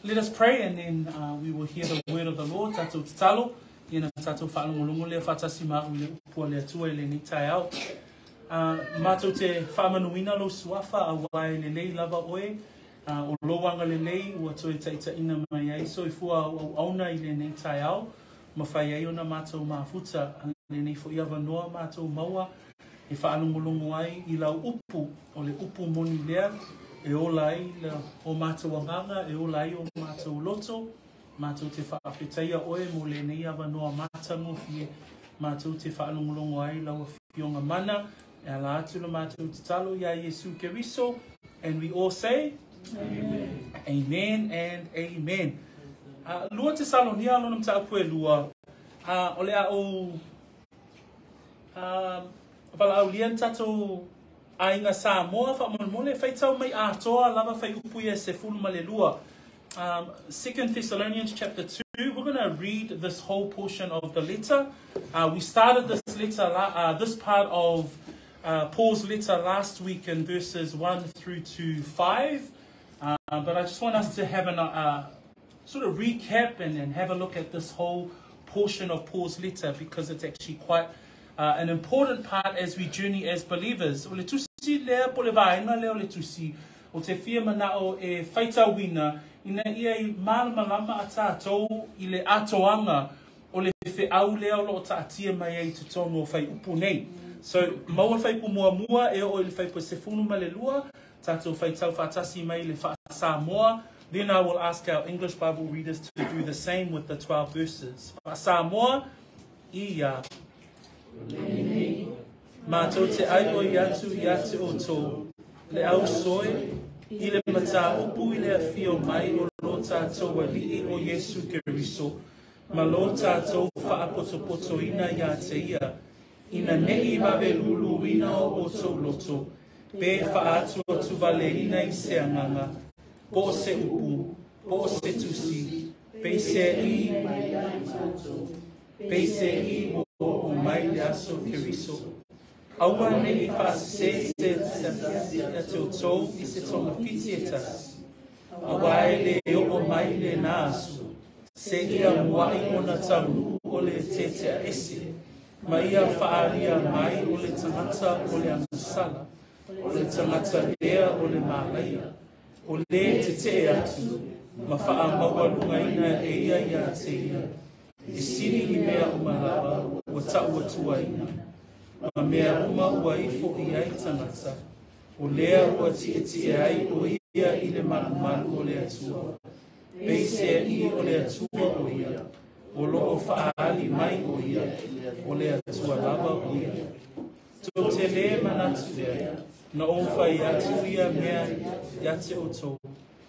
Let us pray and then we will hear the word of the Lord. Tatou tatalo, ia na tatou faalogologo lea faatasi ma au i le upu a le Atua i lenei taeao. Matou te faamanuina lou suafa auā e lelei lava oe, o lou agalelei ua toe taitaiina mai ai soifua au auauna i lenei taeao, mafai ai ona matou mafuta a lenei foi avanoa matou maua e faalogologo ai i lau upu, o le upu moni lea e ola ai o matou agaga, e ola ai o matou loto. Matou te faafetaia oe mo lenei avanoa matagofie, matou te faalogologo ai lau Afioga mana, e ala atu la matou tatalo iā Iesu Keriso, and we all say, Amen, amen and amen. Lua Tesalonia lona mataupu e lua, o le a ou valaaulia ni tatou aiga Samoa faamolemole, faitau mai atoa lava fuaiupu ia e 12. 2 Thessalonians chapter 2, we're going to read this whole portion of the letter. We started this letter, this part of Paul's letter last week in verses 1 through to 5. But I just want us to have a sort of recap and have a look at this whole portion of Paul's letter, because it's actually quite an important part as we journey as believers. O le tusi lea po le vaega lea o le tusi, o te fia manao e faitauina ina ia i malamalama a tātou i le atoaga o le feau lea o loo taatia mai ai totonu o fuaiupu nei. So, maua fuaiupu muamua e oo i le fuaiupu e 12, tatou faitau faatasi mai le faa-Samoa. Then I will ask our English Bible readers to do the same with the 12 verses. Faa-Samoa, ia. Matou te aioi atu ia te outou, le au soe, i le mataupu i le afio mai o lo tātou Alii o Iesu Keriso, ma lo tātou faapotopotoina iā te ia, ina nei vave luluina o outou loto, pe faatuatuvaleina i se agaga, po o se upu, po o se tusi, peiseai ua oo mai le aso o Keriso. Aua nei faasese se tasi ia te outou i se togafiti e tasi. Auā e lē oo mai lenā aso, seia muaʻi ona taunuu o le teteaese, ma ia faaalia mai o le tagata o le agasala, o le tagata lea o le malaia, o lē tetee atu, ma faamaualugaina e ia iā te ia, e sili i mea uma lava ua taʻuatuaina, ma mea uma ua ifo i ai tagata, o lea ua tietie ai o ia i le malumalu o le Atua. Peiseai o le Atua o ia, o loo faaali mai o ia, o le Atua lava o ia. Tou te lē manatu lea, na ou fai atu ia mea ia te outou,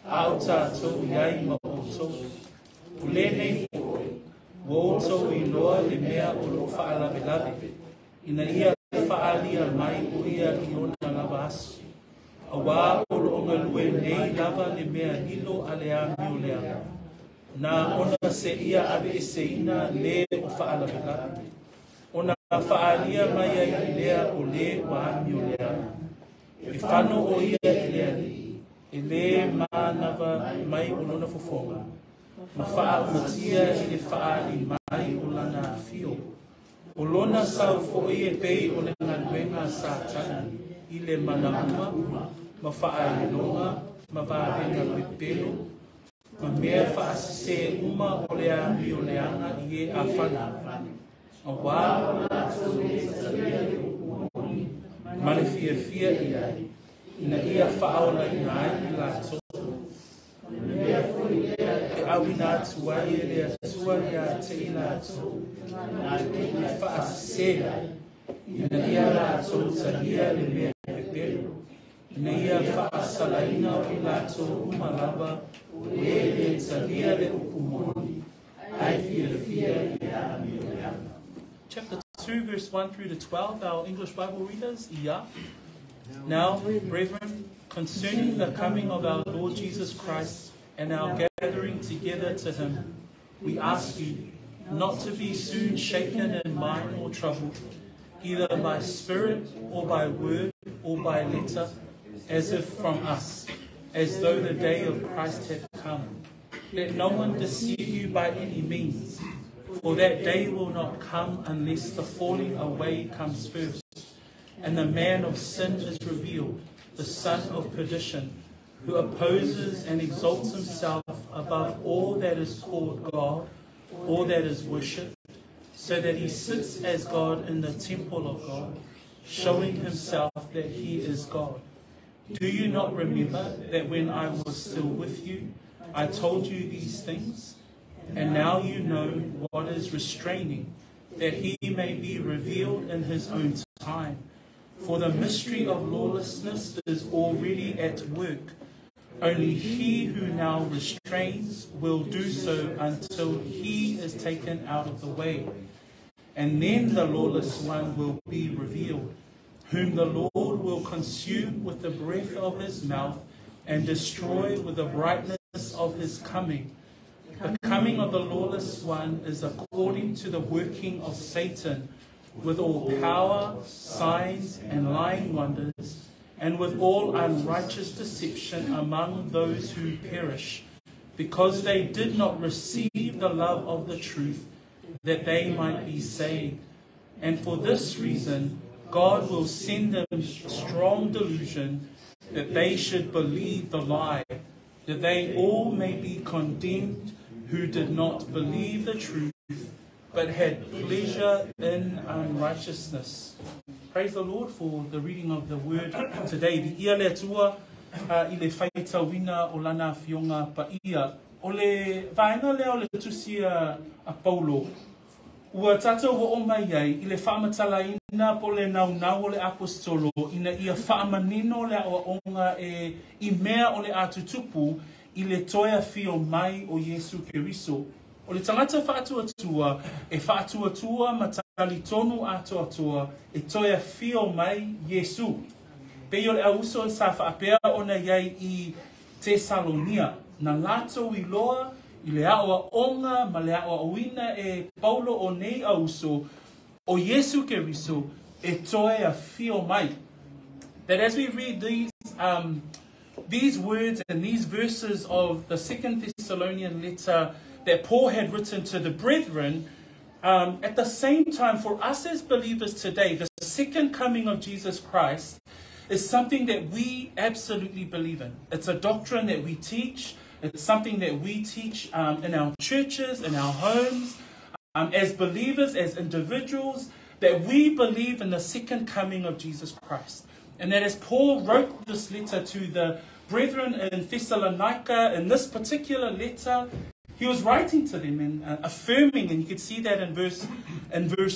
a o tātou i ai ma outou. O lenei foi, ua outou iloa le mea o loo faalavelave, ina ia faaalia mai o ia i ona lava aso. Auā o loo galue nei lava le mea lilo a le amioleaga. Na ona seia aveeseina lē o faalavelave. Ona faaalia mai ai lea o lē ua amioleaga. E fano o ia i le Alii, e lē manava mai o lona fofoga, ma faaumatia i le faaali mai o lana afio. O lona sau foi e pei o le galuega a Satani i le mana uma, ma faailoga, ma vavega pepelo, ma mea faasesē uma o le amioleaga i e afana. Auā o latou lē talia le upu moni, ma le fiafia i ai, ina ia faaolaina ai i latou. E auina atu ai e le Atua ia te i latou, le faasesē, ina ia latou talia le mea pepelo, ina ia faasalaina o i latou uma lava o e lē talia le upu moni, ae fiafia i le amioleaga. Chapter 2, verse 1 through to 12, our English Bible readers, ia. Now, brethren, concerning the coming of our Lord Jesus Christ and our gathering together to him, we ask you not to be soon shaken in mind or troubled, either by spirit or by word or by letter, as if from us, as though the day of Christ had come. Let no one deceive you by any means, for that day will not come unless the falling away comes first, and the man of sin is revealed, the son of perdition, who opposes and exalts himself above all that is called God, all that is worshipped, so that he sits as God in the temple of God, showing himself that he is God. Do you not remember that when I was still with you, I told you these things? And now you know what is restraining, that he may be revealed in his own time. For the mystery of lawlessness is already at work. Only he who now restrains will do so until he is taken out of the way. And then the lawless one will be revealed, whom the Lord will consume with the breath of his mouth and destroy with the brightness of his coming. The coming of the lawless one is according to the working of Satan, with all power, signs, and lying wonders, and with all unrighteous deception among those who perish, because they did not receive the love of the truth, that they might be saved. And for this reason, God will send them strong delusion, that they should believe the lie, that they all may be condemned who did not believe the truth, but had pleasure in unrighteousness. Praise the Lord for the reading of the word today. Viia le Atua i le faitauina o lana afioga paia. O le vaega lea o le tusi a Paulo, ua tatou oo mai ai i le faamatalaina po o le naunau o le Aposetolo ina ia faamanino le aoaoga e i mea o le a tutupu i le toe afio mai o Iesu Keriso. O le tagata faatuatua e faatuatua ma talitonu atoatoa e toe afio mai Iesu. Pei o le auuso sa faapea ona i ai i Tesalonia, na latou iloa i le aoaoga ma le aoaoina e Paulo o nei auuso o Iesu Keriso e toe afio mai. That as we read these words and these verses of the Second Thessalonian letter that Paul had written to the brethren, at the same time, for us as believers today, the second coming of Jesus Christ is something that we absolutely believe in. It's a doctrine that we teach. It's something that we teach in our churches, in our homes, as believers, as individuals, that we believe in the second coming of Jesus Christ. And that as Paul wrote this letter to the brethren in Thessalonica, in this particular letter, he was writing to them and affirming, and you can see that in verse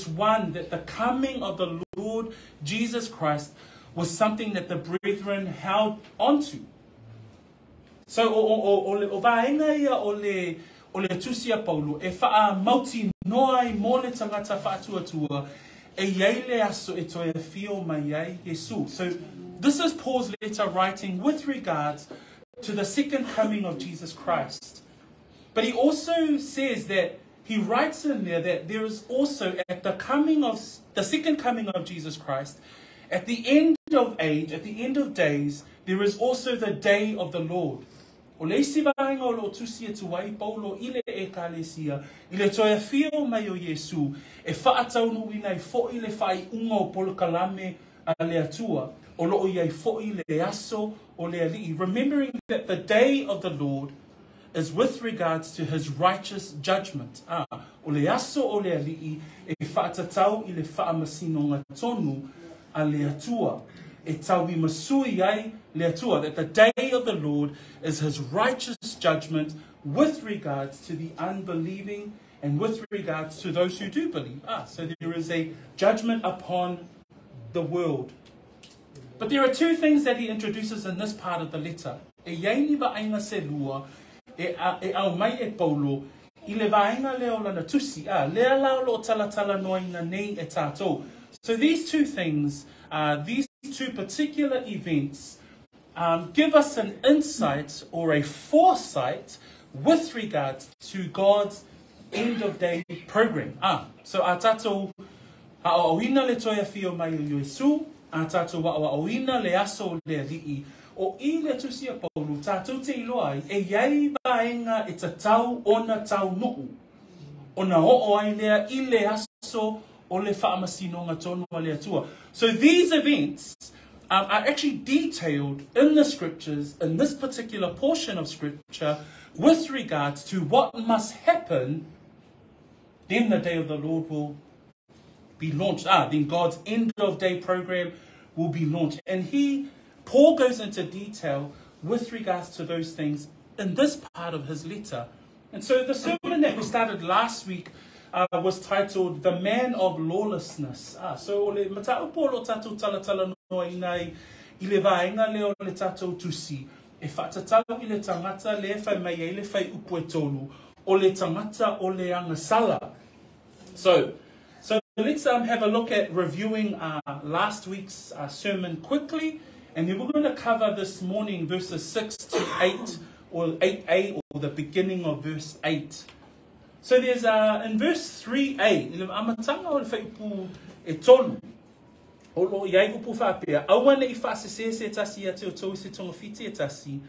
1, that the coming of the Lord Jesus Christ was something that the brethren held onto. So, o vaega ia o le tusi a Paulo, e faamautinoa ai mo le tagata faatuatua, e iai le aso e toe afio mai ai Iesu. So, this is Paul's letter writing with regards to the second coming of Jesus Christ. But he also says that he writes in there that there is also at the coming of the second coming of Jesus Christ, at the end of age, at the end of days, there is also the day of the Lord. O le isi vaega o loo tusi atu ai Paulo i le ekalesia, i le toe afio mai o Iesu, e faataunuuina ai fo'i le faaiuga o polokalame a le Atua, o loo i ai fo'i le aso o le Alii. Remembering that the day of the Lord is with regards to his righteous judgment. O le aso o le Alii e faatatau i le faamasinoga tonu a le Atua. E tauimasui ai le Atua, that the day of the Lord is his righteous judgment with regards to the unbelieving and with regards to those who do believe. So there is a judgment upon the world. But there are two things that he introduces in this part of the letter. E iai ni vaaiga se lua, e aumai e Paulo, i le vaega lea o lana tusi, lea la o loo talatalanoaina nei e tatou. So these two things, these two particular events, give us an insight or a foresight with regards to God's end of day program. So a tatou aoaoina le toe afio mai o Iesu, a tatou aoaoina le aso o le Alii, O i le tusi a Paulo, tātou te iloa ai, e iai vaega e tatau ona taunuu. Ona oo ai lea i le aso o le faamasinoga tonu a le Atua. So these events are actually detailed in the scriptures, in this particular portion of scripture, with regards to what must happen, then the day of the Lord will be launched. Then God's end of day program will be launched. And Paul goes into detail with regards to those things in this part of his letter. And so the sermon that we started last week was titled The Man of Lawlessness. So o le mataupu o lo tātou talatalanoaina ai i le vaega lea o le tātou tusi, e faatatau i le tagata lea e fai mai ai le fuaiupu e 3, o le tagata o le agasala. So let's have a look at reviewing last week's sermon quickly, and then we're going to cover this morning verses 6 to 8, or 8a, or the beginning of verse 8. So there's in verse 3a, i le amataga o le fuaiupu e 3, o lo o i ai upu faapea, aua nei faasese se tasi ia te outou i se togafiti e tasi,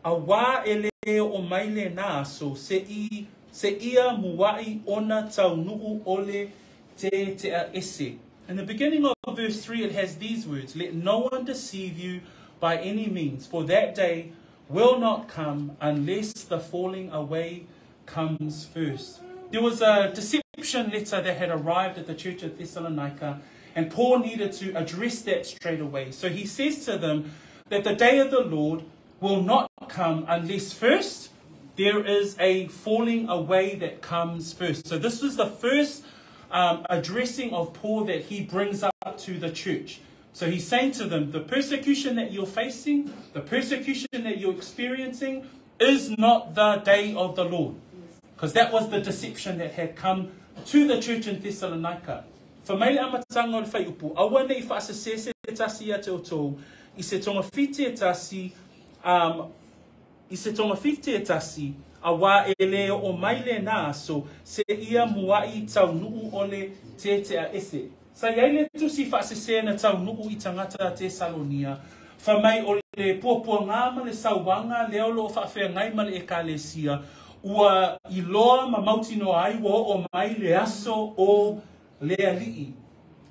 auā e lē oo mai lenā aso, seia mua'i ona taunuu o le tete'a ese. In the beginning of verse 3, it has these words, "Let no one deceive you by any means, for that day will not come unless the falling away comes first." There was a deception letter that had arrived at the church of Thessalonica, and Paul needed to address that straight away. So he says to them that the day of the Lord will not come unless first there is a falling away that comes first. So this was the first addressing of Paul that he brings up to the church. So he's saying to them, the persecution that you're facing, the persecution that you're experiencing, is not the day of the Lord. Because that was the deception that had come to the church in Thessalonica. Fai mai le amataga o le fuaiupu, aua nei faasese se tasi ia te outou, i se togafiti e tasi, i se togafiti e tasi, auā e lē oo mai lenā aso, seia mua'i taunuu o le tete'a ese. Sa i ai le tusi faasese na taunuu i tagata Tesalonia, fai mai o le puapuagā ma le sauaga lea o loo faafeagai ma le ekalesia, ua iloa ma mautinoa ai ua oo mai le aso o le Alii.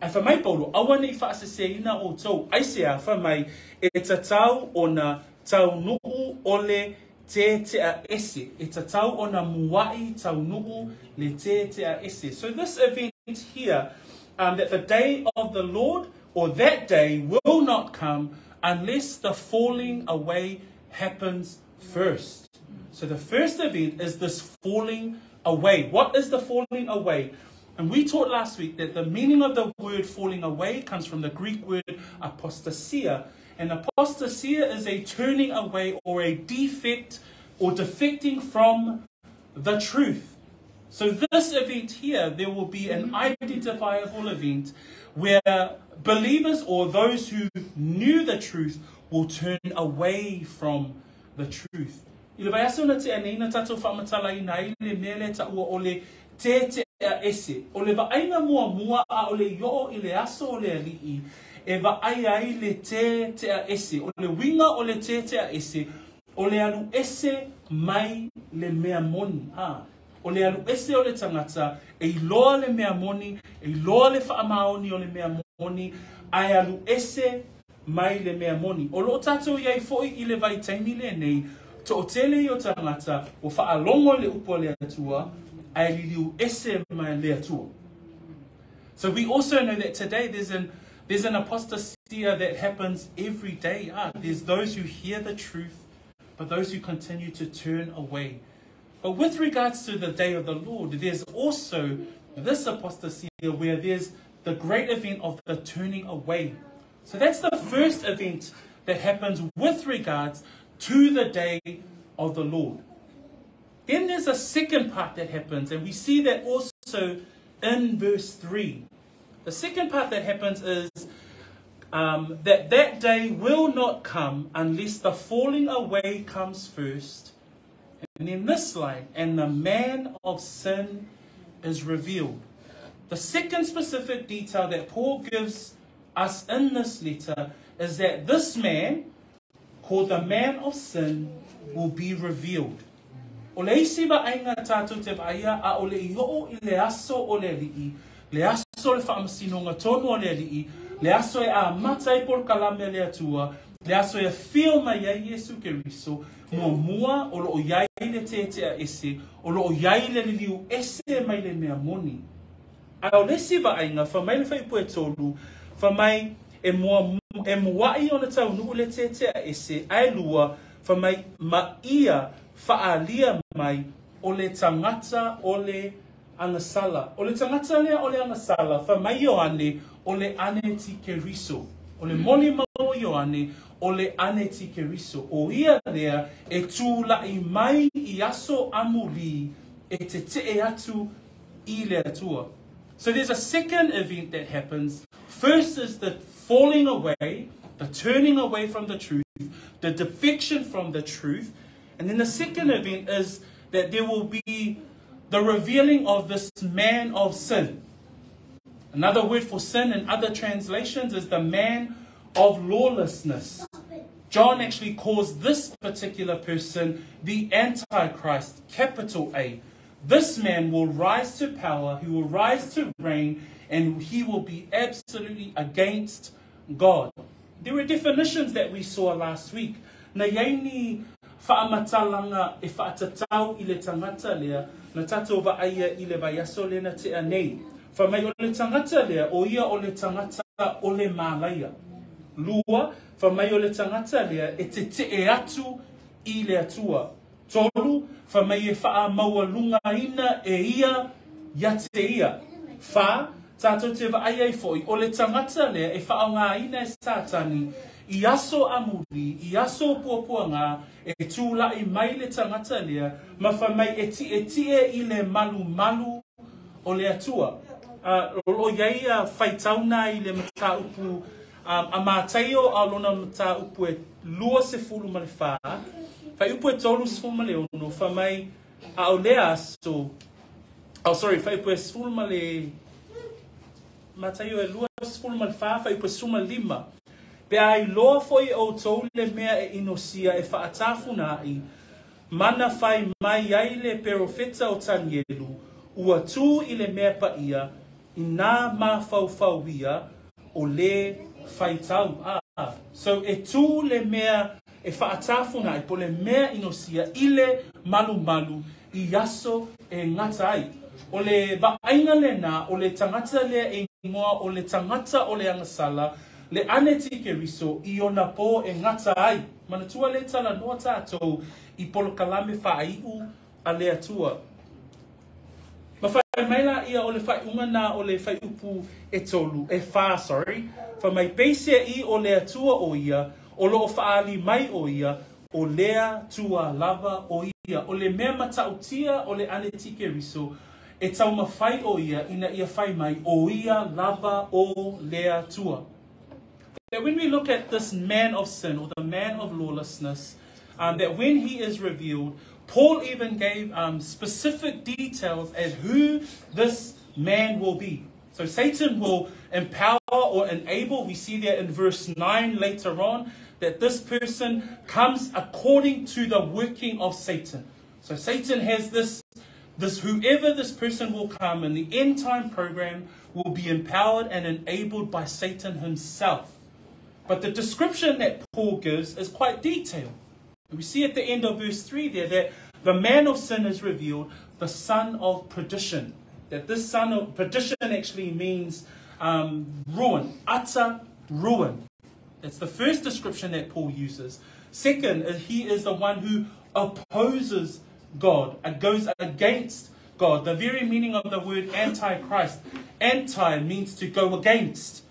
Ae fai mai Paulo, aua nei faaseseina outou, aisea? Fai mai, e tatau ona taunuu o le tete'a ese. E tatau ona mua'i taunuu le tete'a ese. So this event here, that the day of the Lord, or that day, will not come unless the falling away happens first. So the first event is this falling away. What is the falling away? And we taught last week that the meaning of the word falling away comes from the Greek word apostasia. And apostasia is a turning away or a defect or defecting from the truth. So this event here, there will be an identifiable event where believers or those who knew the truth will turn away from the truth. I le vaiaso na tea nei na tātou faamatalaina ai le mea lea taua o le tete'a ese. O le vaaiga muamua a'ole i oo i le aso o le Alii e vaai ai le tete'a ese. O le uiga o le tete'a ese, o le alu ese mai le mea moni. Ha. O le alu ese o le tagata, e iloa le mea moni, e iloa le faamaoni o le mea moni, ae alu ese mai le mea moni. O loo tātou i ai fo'i i le vaitaimi lenei, to'atele ia o tagata, ua faalogo le upu a le Atua, ae liliu ese mai le Atua. So we also know that today there's an apostasia that happens every day. There's those who hear the truth, but those who continue to turn away. But with regards to the day of the Lord, there's also this apostasia where there's the great event of the turning away. So that's the first event that happens with regards to the day of the Lord. Then there's a second part that happens, and we see that also in verse 3. The second part that happens is that that day will not come unless the falling away comes first. And then this line, "and the man of sin is revealed." The second specific detail that Paul gives us in this letter is that this man, called the man of sin, will be revealed. O le isi vaaiga tatou te vaaia ʻaʻole i oo i le aso o le Alii, le aso o le faamasinoga tonu a le Alii, le aso e amata ai polokalame a le Atua, le aso e afio mai ai Iesu Keriso, muamua o loo i ai le tetea ese, o loo i ai le liliu ese mai le mea moni. A o le isi vaaiga, fai mai le fuaiupu e 3, fai mai e mua e muai ona taunuu le tetea ese, ae lua, fai mai ma ia faaalia mai o le tagata o le agasala. O le tagata lea o le agasala, fai mai Ioane, o le Anetikeriso. O le molimau o Ioane, o le Anetikeriso. O ia lea e tulai mai i aso amulī e tetee atu i le Atua. So there's a second event that happens. First is the falling away, the turning away from the truth, the defection from the truth. And then the second event is that there will be the revealing of this man of sin. Another word for sin in other translations is the man of lawlessness. John actually calls this particular person the Antichrist, capital A. This man will rise to power, he will rise to reign, and he will be absolutely against God. There were definitions that we saw last week. Na i ai ni faamatalaga e faatatau i le tagata lea na tatou vaaia i le vaiaso lea na tea nei. Fai mai o le tagata lea, o ia o le tagata o le malaia. Lua, fai mai o le tagata lea e tetee atu i le Atua. Tolu, fai mai e faamaualugaina e ia ia te ia. Fa, tatou te vaai ai foi, o le tagata lea e faaaogaina e Satani i aso amuli, i aso puapuaga, e tulai mai le tagata lea ma fai mai e tietie i le malumalu o le Atua. O loo i ai faitauga i le mataupu a Mataio a lona mataupu e 24, fuaiupu e 36, fai mai a o lea aso, oh sorry, fuaiupu e 10 ma le Mataio e 24, fuaiupu e 15. Pe a iloa foi e outou le mea e inosia e faatafunaai, ma na fai mai ai le perofeta o Tanielu, ua tu i le mea paia, ina mafaufau ia o le faitau. Ah, so e tu le mea e faatafunaai, po o le mea inosia i le malumalu i aso e gata ai. O le vaaiga lena o le tagata lea e igoa o le tagata o le agasala, le Anetikeriso i ona po e gata ai. Manatua lea talanoa tatou i polokalame faaiu a le Atua. Ma fai mai laia o le faaiuga na o le fuaiupu e 3, e 4, sorry. Fai mai peiseai o le Atua o ia, o loo faaali mai o ia, o le Atua lava o ia. O le mea matautia o le Anetikeriso, e taumafai o ia ina ia fai mai o ia lava o le Atua. That when we look at this man of sin or the man of lawlessness, that when he is revealed, Paul even gave specific details as who this man will be. So Satan will empower or enable. We see there in verse 9 later on that this person comes according to the working of Satan. So Satan has this whoever this person will come in the end time program will be empowered and enabled by Satan himself. But the description that Paul gives is quite detailed. We see at the end of verse 3 there that the man of sin is revealed, the son of perdition. That this son of perdition actually means ruin, utter ruin. That's the first description that Paul uses. Second, he is the one who opposes God, goes against God. The very meaning of the word antichrist, anti means to go against.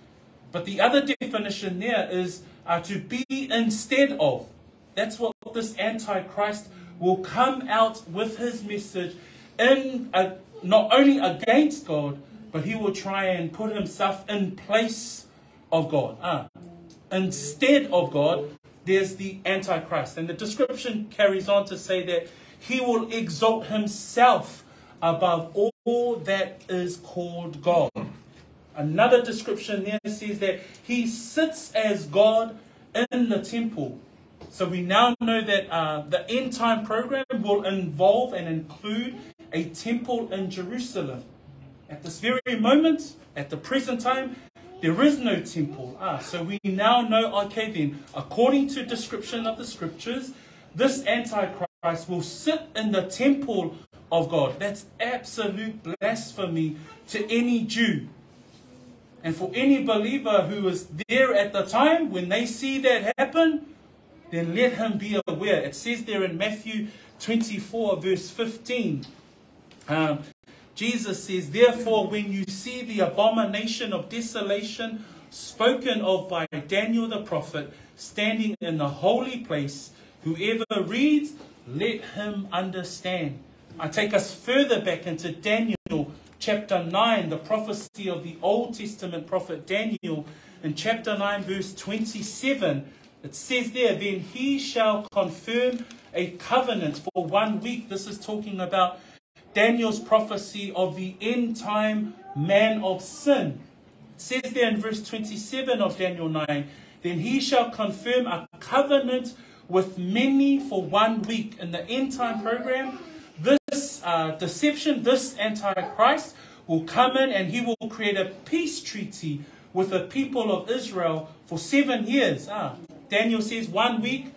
But the other definition there is to be instead of. That's what this Antichrist will come out with his message in not only against God, but he will try and put himself in place of God. Instead of God, there's the Antichrist. And the description carries on to say that he will exalt himself above all that is called God. Another description there says that he sits as God in the temple. So we now know that the end time program will involve and include a temple in Jerusalem. At this very moment, at the present time, there is no temple. So we now know, okay then, according to description of the scriptures, this Antichrist will sit in the temple of God. That's absolute blasphemy to any Jew. And for any believer who is there at the time, when they see that happen, then let him be aware. It says there in Matthew 24, verse 15, Jesus says, "Therefore, when you see the abomination of desolation spoken of by Daniel the prophet, standing in the holy place, whoever reads, let him understand." I take us further back into Daniel chapter 9, the prophecy of the Old Testament prophet Daniel. In chapter 9, verse 27, it says there, "Then he shall confirm a covenant for 1 week." This is talking about Daniel's prophecy of the end time man of sin. It says there in verse 27 of Daniel 9, "Then he shall confirm a covenant with many for 1 week." In the end time program, this deception, this Antichrist will come in and he will create a peace treaty with the people of Israel for 7 years. Daniel says 1 week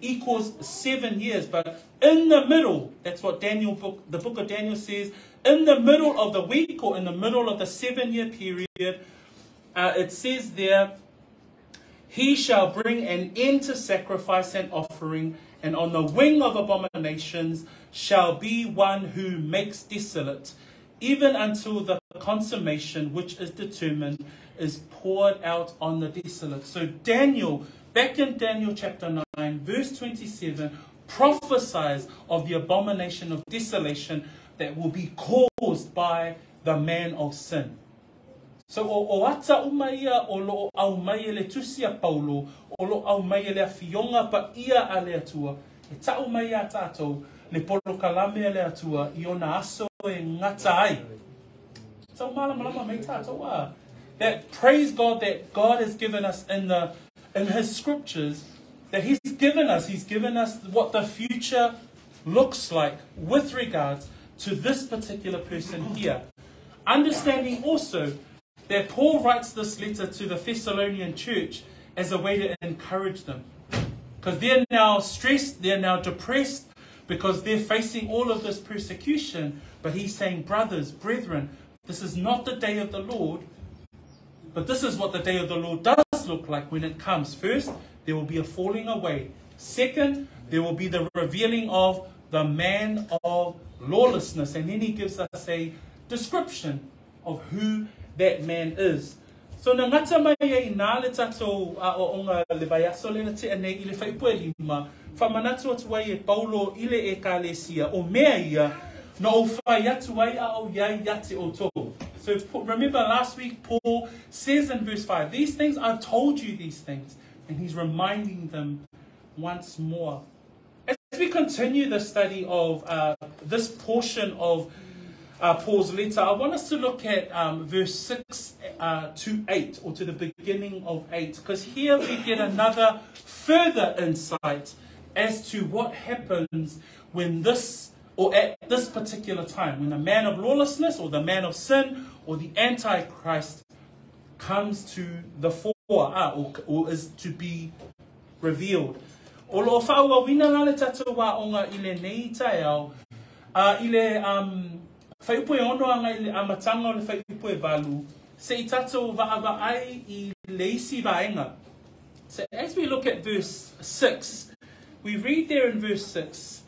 equals 7 years. But in the middle, that's what the book of Daniel says, in the middle of the week or in the middle of the 7-year period, it says there, "He shall bring an end to sacrifice and offering, and on the wing of abominations shall be one who makes desolate, even until the consummation which is determined is poured out on the desolate." So Daniel, back in Daniel chapter 9, verse 27, prophesies of the abomination of desolation that will be caused by the man of sin. So o ata umaia o lo au mai le tusi a Paulo, o lo au mai le afionga pa ia a le atua, e tau mai a tātou, le polo kalame a le atua, i ona aso e ngata ai. Tau malamalama mai tātou a. That praise God that God has given us in His scriptures, that He's given us what the future looks like with regards to this particular person here. Understanding also that Paul writes this letter to the Thessalonian church as a way to encourage them. Because they're now stressed, they're now depressed, because they're facing all of this persecution. But he's saying, brothers, brethren, this is not the day of the Lord, but this is what the day of the Lord does look like when it comes. First, there will be a falling away. Second, there will be the revealing of the man of lawlessness. And then he gives us a description of who that man is. So na ngata mai ai nā le tātou a o onga le vaiaso le na te anei i le whaipua lima, whamanatu atu ai e Paulo i le e kalesia o mea ia, na o whai atu ai a o iai iate o tō. So remember last week Paul says in verse 5, these things, I've told you these things. And he's reminding them once more. As we continue the study of this portion of Paul's letter, I want us to look at verse 6 to 8, or to the beginning of 8, because here we get another further insight as to what happens when this, or at this particular time, when the man of lawlessness or the man of sin or the Antichrist comes to the fore, or is to be revealed. O lo whaua wina ngā le tātou wā o ngā ile nei taeao, ile whaiupo e ono anga i le amatanga o le whaiupo e valu, se i tātou vaawa ai i le isi vaenga. So as we look at verse 6, we read there in verse 6,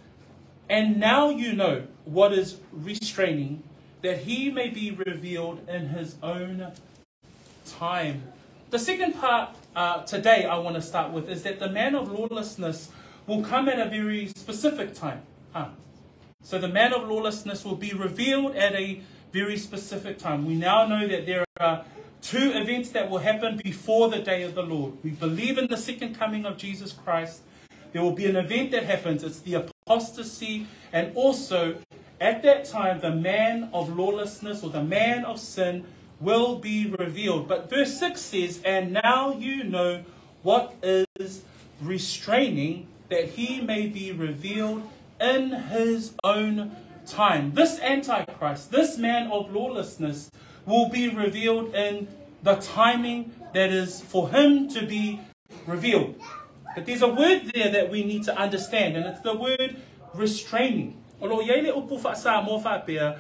"And now you know what is restraining, that he may be revealed in his own time." The second part today I want to start with is that the man of lawlessness will come at a very specific time. So the man of lawlessness will be revealed at a very specific time. We now know that there are two events that will happen before the day of the Lord. We believe in the second coming of Jesus Christ. There will be an event that happens. It's the apostasy. And also, at that time, the man of lawlessness or the man of sin will be revealed. But verse 6 says, "And now you know what is restraining, that he may be revealed in his own time. This Antichrist, this man of lawlessness, will be revealed in the timing that is for him to be revealed. But there's a word there that we need to understand, and it's the word restraining. O lo i ai le upu faa-Samoa faapea,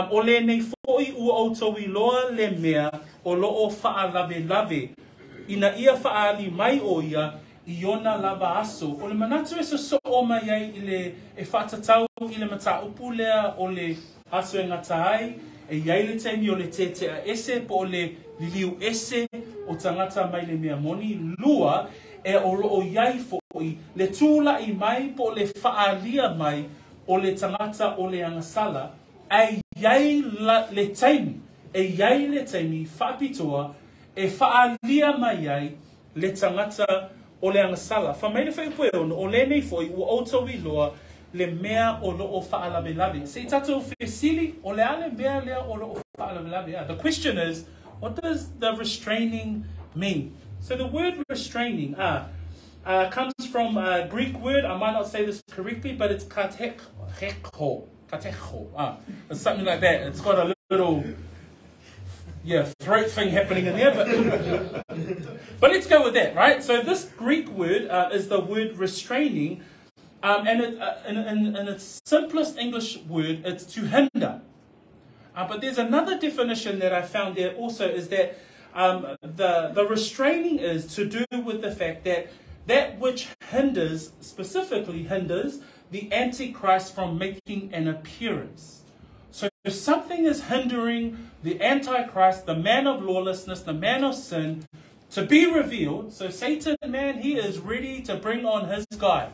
o lenei fo'i ua outou iloa le mea o lo'o faalavelave, ina ia faaali mai o ia i ona lava aso. O le manatu e sosoo mai ai i le e faatatau i le mataupu lea o le aso e gata ai, e i ai le taimi o le tetea ese po o le liliu ese o tagata mai le mea moni. Lua, e o loo i ai fo'i le tula'i mai po o le faaalia mai o le tagata o le agasala, ae i ai le taimi, e i ai le taimi faapitoa e faaalia mai ai le tagata o le agasala. Fai mai le fuaiupu e 6, o lenei foi ua outou iloa le mea o loo faalavelave. Se i tatou fesili, o le a le mea lea o loo faalavelave? The question is, what does the restraining mean? So the word restraining comes from a Greek word. I might not say this correctly, but it's katecho. Katecho. It's something like that. It's got a little throat thing happening in there, but let's go with that, right? So this Greek word is the word restraining, and it, in its simplest English word, it's to hinder. But there's another definition that I found there also, is that the restraining is to do with the fact that that which hinders, specifically hinders, the Antichrist from making an appearance. So if something is hindering the Antichrist, the man of lawlessness, the man of sin, to be revealed. So Satan, man, he is ready to bring on his guy.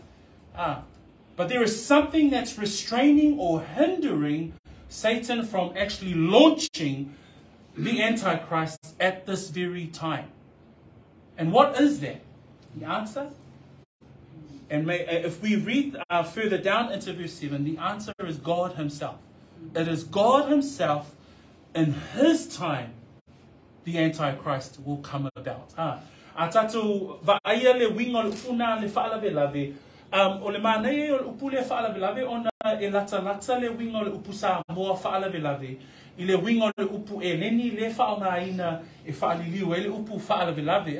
But there is something that's restraining or hindering Satan from actually launching the Antichrist at this very time. And what is that? The answer? And if we read further down into verse 7, the answer is God himself. It is God himself. In his time, the Antichrist will come about. A tatou vaaia le uiga o le upu na le faalavelave, o le manaia o le upu le faalavelave ona e latalata le uiga o le upu Samoa faalavelave i le uiga o le upu Eleni le faaaogaina e faaliliu ai le upu faalavelave.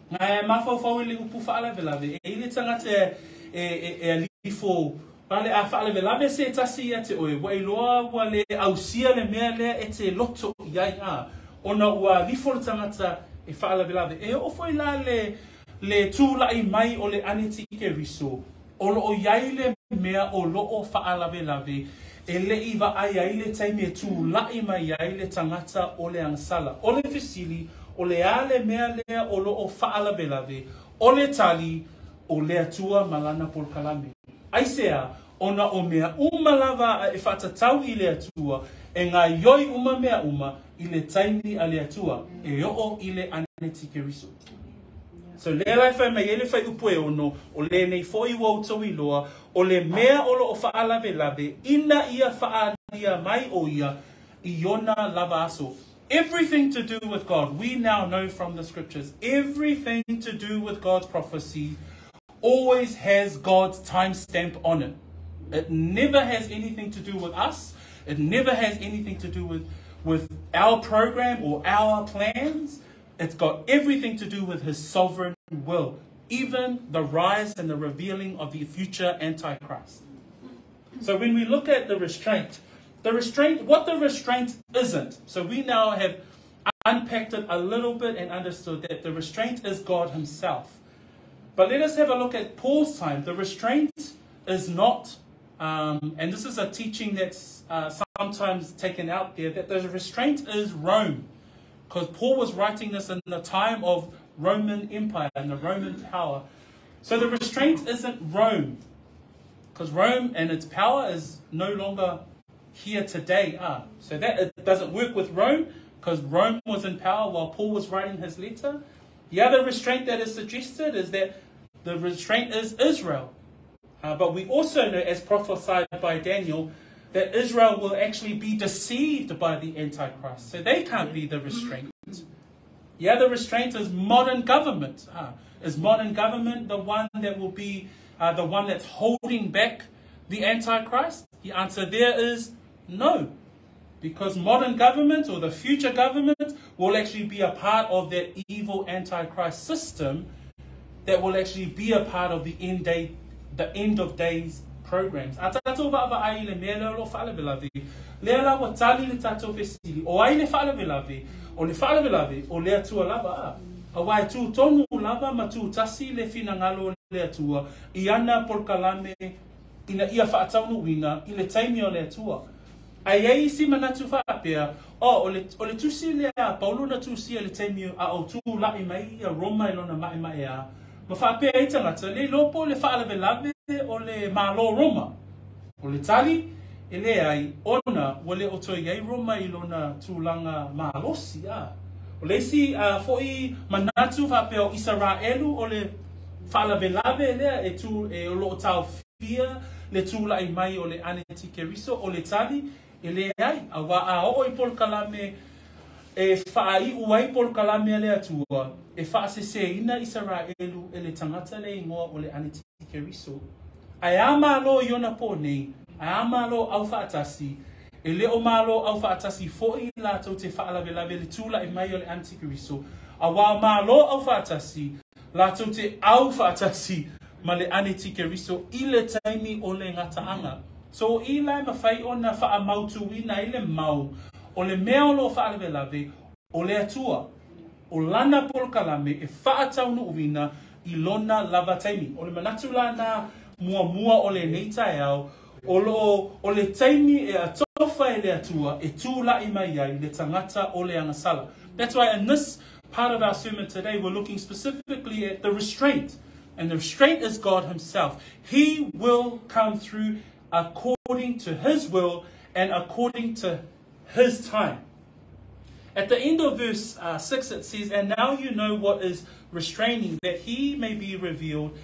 Ngai mafaufau i le upu faalavelave, e i le tagata e alifo pale a faalavelave se tasi ia te oe, ua iloa ua le ausia le mea lea e te loto i ai, ona ua alifo le tagata e faalavelave. E oo foi la le tula'i mai o le Anitikeriso, o loo i ai le mea o loo faalavelave, e le'i vaai ai le taimi e tula'i mai ai le tagata o le agasala. O le fesili, o le a le mea lea o loo faalavelave? O le tali, o le Atua ma lana polokalame. Aisea, ona o mea uma lava e faatatau i le Atua, e gaioi uma mea uma i le taimi a le Atua, e oo i le Anitikeriso. So lea la e fai mai ai le fuaiupu e 6, o lenei foi ua outou iloa, o le mea o loo faalavelave, ina ia faaalia mai o ia i ona lava aso. Everything to do with God, we now know from the scriptures, everything to do with God's prophecy always has God's timestamp on it. It never has anything to do with us. It never has anything to do with our program or our plans. It's got everything to do with his sovereign will, even the rise and the revealing of the future Antichrist. So when we look at the restraint, what the restraint isn't. So we now have unpacked it a little bit and understood that the restraint is God himself. But let us have a look at Paul's time. The restraint is not, and this is a teaching that's sometimes taken out there, that the restraint is Rome. Because Paul was writing this in the time of Roman Empire and the Roman power. So the restraint isn't Rome, because Rome and its power is no longer here today. So that it doesn't work with Rome, because Rome was in power while Paul was writing his letter. The other restraint that is suggested is that the restraint is Israel. But we also know, as prophesied by Daniel, that Israel will actually be deceived by the Antichrist. So they can't be the restraint. The other restraint is modern government. Is modern government the one that will be the one that's holding back the Antichrist? The answer there is no. Because modern government or the future government will actually be a part of that evil Antichrist system that will actually be a part of the end day, the end of days programs. A tātou vaavaai i le mea lea o lo o faalavelave, lea la ua tali le tātou fesili, o ai le faalavelave? O le faalavelave, o le Atua lava a. Auā e tū tonu lava ma tū tasi le finagalo o le Atua i ana polokalame ina ia faataunuuina i le taimi o le Atua. A i ai isi manatu faapea, Oh, o le, o le tusi lea a Paulo na tusia i le taimi a o tula'i mai ia Roma i lona ma'ema'eā, ma faapea ai tagata, le iloa po o le faalavelave o le Malo Roma. O le tali, e leai, ona ua le o toe i ai Roma i lona tulaga malosi, a. O le isi fo'i manatu faapea o Isaraelu o le faalavelave lea e tū, e o lo o taofia le tula'i mai o le Anetikeriso, o le tali, e leai, auā a oo i polokalame e faaiu ai polokalame a le Atua, e faasesēina Isaraelu e le tagata le igoa o le Anetikeriso. Ae a Malo i ona pō nei, ae a Malo aufaatasi, e le o Malo aufaatasi foʻi latou te faalavelave i le tulaʻi mai o le Antikeriso, auā o Malo aufaatasi latou te aufaatasi ma le Anetikeriso i le taimi o le gataaga. So o i la e mafai ona faamautuina ai le mau o le mea o lo o faalavelave o le Atua. O lana polokalame e faataunuuina i lona lava taimi. O le manatu la na muamua o lenei taeao, o lo o, o le taimi e atofa e le Atua e tulaʻi mai ai le tagata o le agasala. That's why in this part of our sermon today we're looking specifically at the restraint. And the restraint is God himself. He will come through according to his will and according to his time. At the end of verse uh, 6, it says, And now you know what is restraining, that he may be revealed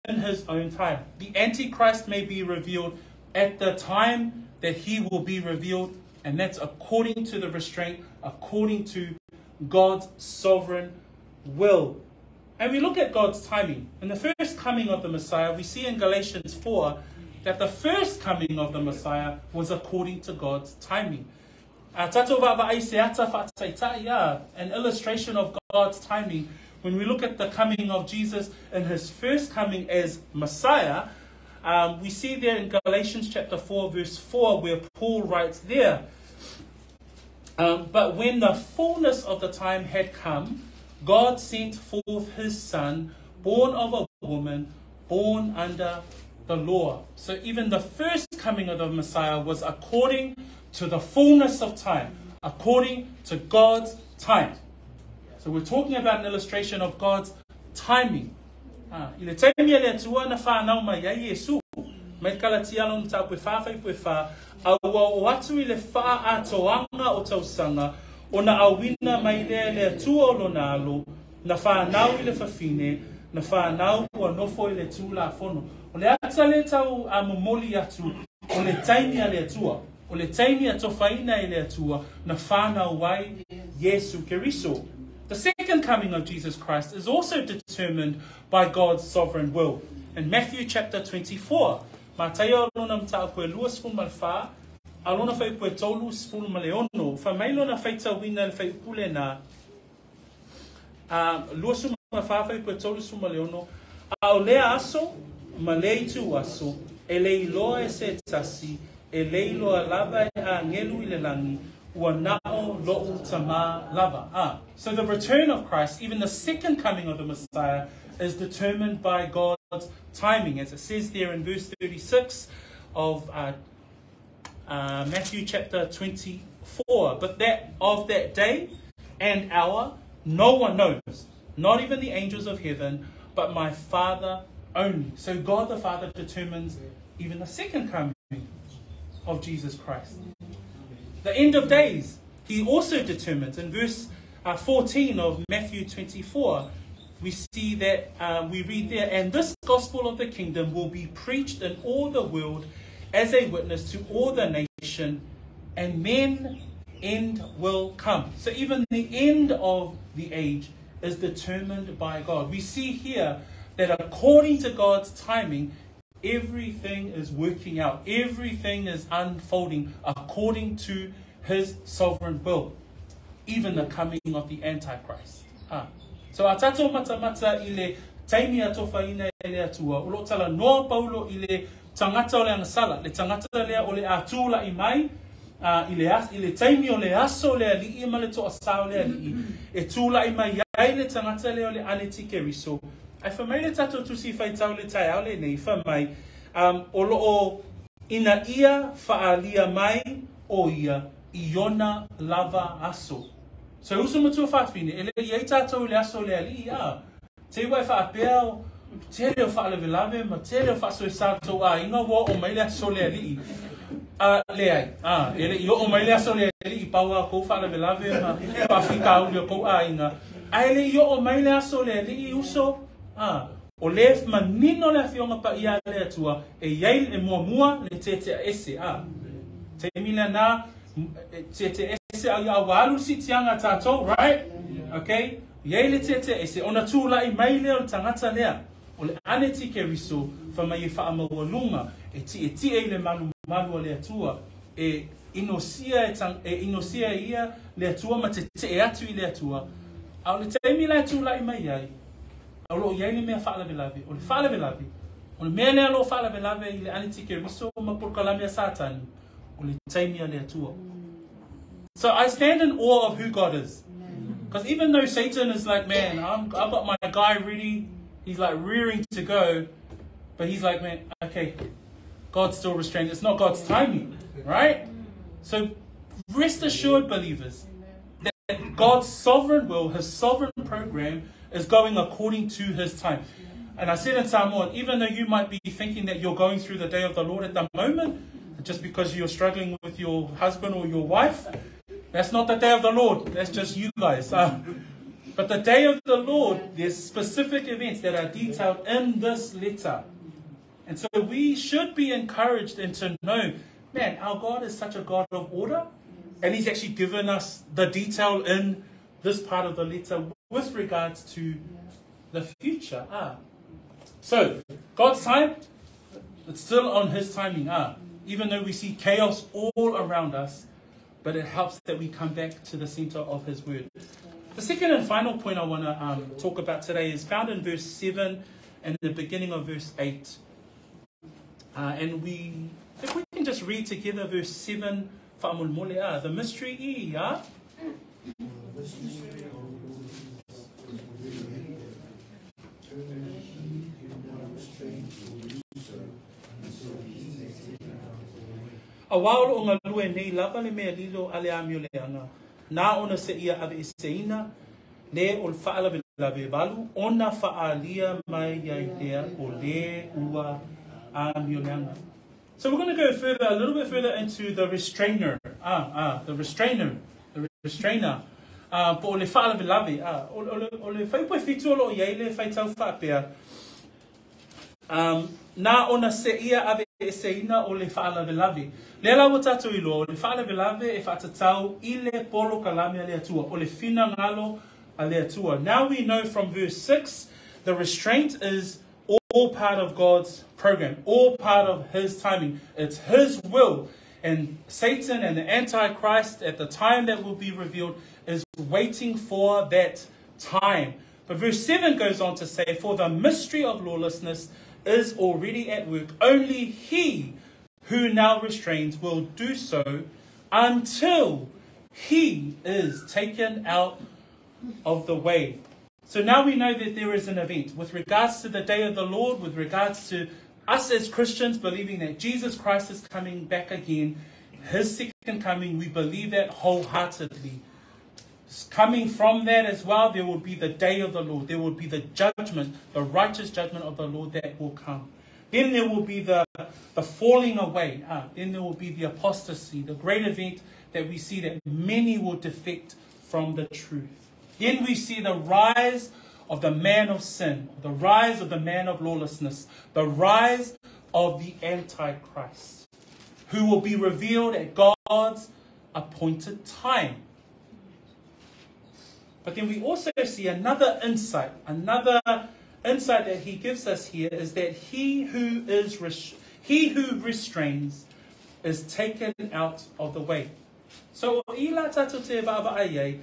in his own time. The Antichrist may be revealed at the time that he will be revealed, and that's according to the restraint, according to God's sovereign will. And we look at God's timing. In the first coming of the Messiah, we see in Galatians 4 that the first coming of the Messiah was according to God's timing. A tātou vaavaai se ata whātaitai, an illustration of God's timing. When we look at the coming of Jesus in his first coming as Messiah, um, we see there in Galatians chapter 4, verse 4, where Paul writes there, um, But when the fullness of the time had come, God sent forth his son, born of a woman, born under the law. So even the first coming of the Messiah was according to the fullness of time, according to God's time. So we're talking about an illustration of God's timing. Ah, i le taimi a le Atua na whānau mai ai Iesu, mai le Kalatia lona mataupu e whā whaipu e whā, a ua oo atu i le whaatoanga o tausaga, ona auina mai lea e le Atua o lona alo, na whānau i le fafine, na whānau ua nofo i le Tulafono. O le ata lea tau a momoli atu, o le taimi a le Atua, o le taimi a tofaina e le Atua, na whānau ai Iesu Keriso. The second coming of Jesus Christ is also determined by God's sovereign will. In Matthew chapter 24, Mataio lona mataupu e 24, a lona whaiupu e 36, wha mai lona whaitauina le whaiupu lena, a 24 whaiupu e 36, a o lea aso, ma le itu aso, e le iloa e se tasi, e le iloa lava e angelu i le langi, ua na'o lo'u Tamā lava. Ah, so the return of Christ, even the second coming of the Messiah, is determined by God's timing. As it says there in verse 36 of uh, uh, Matthew chapter 24. But that of that day and hour, no one knows, not even the angels of heaven, but my Father only. So God the Father determines even the second coming of Jesus Christ. The end of days, he also determines. In verse uh, 14 of Matthew 24, we see that um, we read there, and this gospel of the kingdom will be preached in all the world as a witness to all the nation, and then end will come. So even the end of the age is determined by God. We see here that according to God's timing, everything is working out. Everything is unfolding according to His sovereign will. Even the coming of the Antichrist. Ah. So a tātou matamata i le taimi a tofaina e le Atua, o lo o talanoa Paulo i le tagata o le agasala, le tagata lea o le a tula'i mai uh, i, le, i le taimi o le aso o le Alii ma le toasā o le Alii, e tula'i mai ai le tagata lea o le Anetikeriso. Ae fai mai le tatou tusi faitau le taeao lenei, fai mai, um, o lo o ina ia faaalia mai o ia i ona lava aso. So uso matua fafine, e le i ai tātou i le aso o le Alii, a, te iwa e faapea o tele o faalavelave ma tele o faasoesa tou aiga ua oo mai le aso o le Alii. A, leai, a, e le i oo mai le aso o le Alii pau a kou faalavelave ma faafitauli o kou aiga. Ae le i oo mai le aso o le Alii, uso, a, o le manino le Afioga Paia a le Atua, e i ai le muamua le teteaese, a. Taimi lena, e teteese a ia ua alu le siitiaga a tatou, right? Okay? I ai le teteese, ona tula'i mai lea o le tagata lea, o le Anetikeriso, fai mai e faamaualuga, e tietie i le malumalu a le Atua, e inosia e, tang, e inosia e ia le Atua ma tetee atu i le Atua. A o le taimi la e tula'i mai ai, o lo o i ai le mea faalavelave, o le faalavelave, o le mea lea o lo o faalavelave i le Anetikeriso ma polokalame a Satani, o le taimi a le Atua. So I stand in awe of who God is. Because even though Satan is like, man, I've got my guy ready, he's like rearing to go, but he's like, man, okay, God's still restrained. It's not God's timing, right? So rest assured, believers, that God's sovereign will, His sovereign program, is going according to His time. And I said in Samoan, even though you might be thinking that you're going through the day of the Lord at the moment, just because you're struggling with your husband or your wife, that's not the day of the Lord. That's just you guys. But the day of the Lord, there's specific events that are detailed in this letter. And so we should be encouraged and to know, man, our God is such a God of order. And He's actually given us the detail in this part of the letter with regards to the future. Ah. So, God's time, it's still on His timing. Ah. Even though we see chaos all around us, but it helps that we come back to the center of His Word. The second and final point I want to talk about today is found in verse 7 and the beginning of verse 8. And we, if we can just read together verse 7, faamolemole, ah, the mystery i, ah. The mystery of lawlessness is already at work. Only he who now restrains will do so until he is taken out of the way. Auā o lo o galue nei lava le mea lilo a le amioleaga, na ona seia aveeseina le o le faalavelave valu, ona faaalia mai ai lea o le ua amioleaga. So we're going to go further, a little bit further into the restrainer. Ah, ah, the restrainer. The restrainer. Ah, po o le faalavelave. Ah, o, o, le, o le fuaiupu e 7 o lo o i ai le faitau faapea. Na ona seia aveeseina o le faalavelave. Lea la ua tatou iloa, o le faalavelave e faatatau i le polokalame a le Atua, o le finagalo a le Atua. Now we know from verse 6, the restraint is all part of God's program, all part of His timing. It's His will. And Satan and the Antichrist, at the time that will be revealed, is waiting for that time. But verse 7 goes on to say, For the mystery of lawlessness is already at work. Only he who now restrains will do so until he is taken out of the way. So now we know that there is an event with regards to the day of the Lord, with regards to us as Christians believing that Jesus Christ is coming back again, his second coming, we believe that wholeheartedly. Coming from that as well, there will be the day of the Lord. There will be the judgment, the righteous judgment of the Lord that will come. Then there will be the falling away. Then there will be the apostasy, the great event that we see that many will defect from the truth. Then we see the rise of the man of sin, the rise of the man of lawlessness, the rise of the Antichrist, who will be revealed at God's appointed time. But then we also see another insight that he gives us here is that he who restrains is taken out of the way. So i la tātou te vaavaai ai,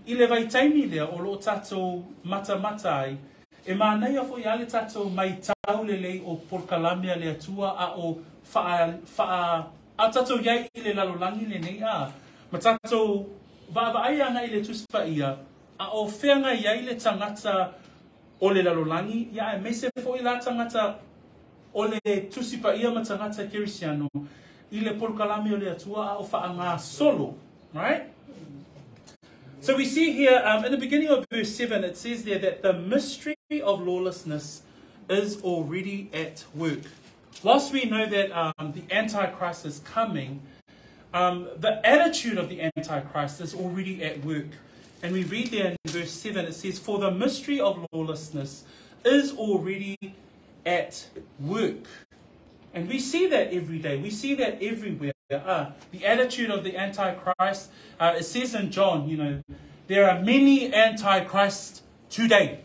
i le vaitaimi lea o loo tātou matamata ai, e mānaia foi a le tātou mai taulelei o polokalame a le Atua a o a tātou iai i le lalolagi lenei a. Ma tātou vaavaai ana i le Tusi Paia, a o feagai ai le tagata o le lalolagi, ia aemaise foi la tagata o le Tusi Paia ma tagata kerisiano, i le polokalame o le Atua a o faagasolo, right? So we see here in the beginning of verse 7, it says there that the mystery of lawlessness is already at work. Whilst we know that the Antichrist is coming, the attitude of the Antichrist is already at work. And we read there in verse 7, it says, "For the mystery of lawlessness is already at work." And we see that every day. We see that everywhere. The attitude of the Antichrist, it says in John, you know, there are many Antichrists today.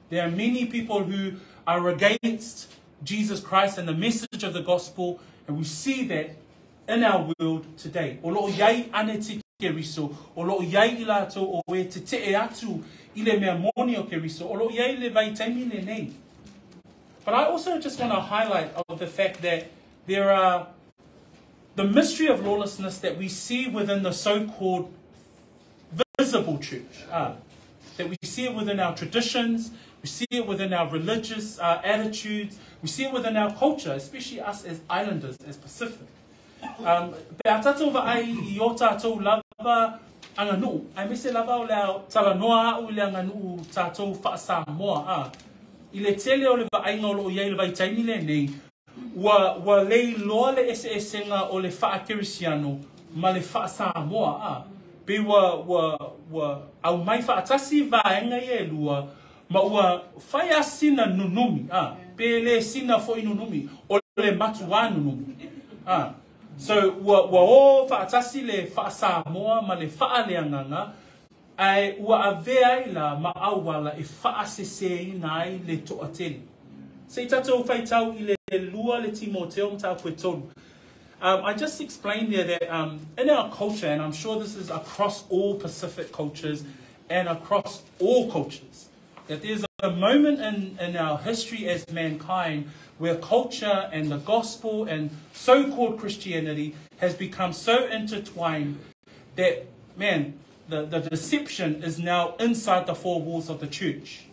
There are many people who are against Jesus Christ and the message of the gospel, and we see that in our world today. O loo iai ane ti Keriso, o loo iai i latou o e te te e atu i le mea moni o Keriso, o loo iai le vaitaimi lenei. But I also just want to highlight of the fact that there are the mystery of lawlessness that we see within the so-called visible church, that we see it within our traditions, we see it within our religious attitudes, we see it within our culture, especially us as islanders, as Pacific. Pe a tātou vaai i o tātou lava anganuu, aemaise lava o le talanoa au i le anganuu tātou faasamoa. I le tele o le vaaiga o loo iai le vaitaimi lenei, ua leiloa le eseesega o le faakerisiano ma le faasamoa. Pe ua aumai faatasi vaega ia e lua, ma ua fai a sina nunumi. Pe le sina foi nunumi, o le matuā nunumi. So ua o faatasi le faasamoa ma le faaleagaga, ae ua avea ai la ma auala e faaseseina ai le toatele. Se i tātou faitau i le lua le Timoteo mataupu e 3. I just explained there that in our culture, and I'm sure this is across all Pacific cultures and across all cultures, that there's a moment in our history as mankind where culture and the gospel and so-called Christianity has become so intertwined that, man, the deception is now inside the four walls of the church.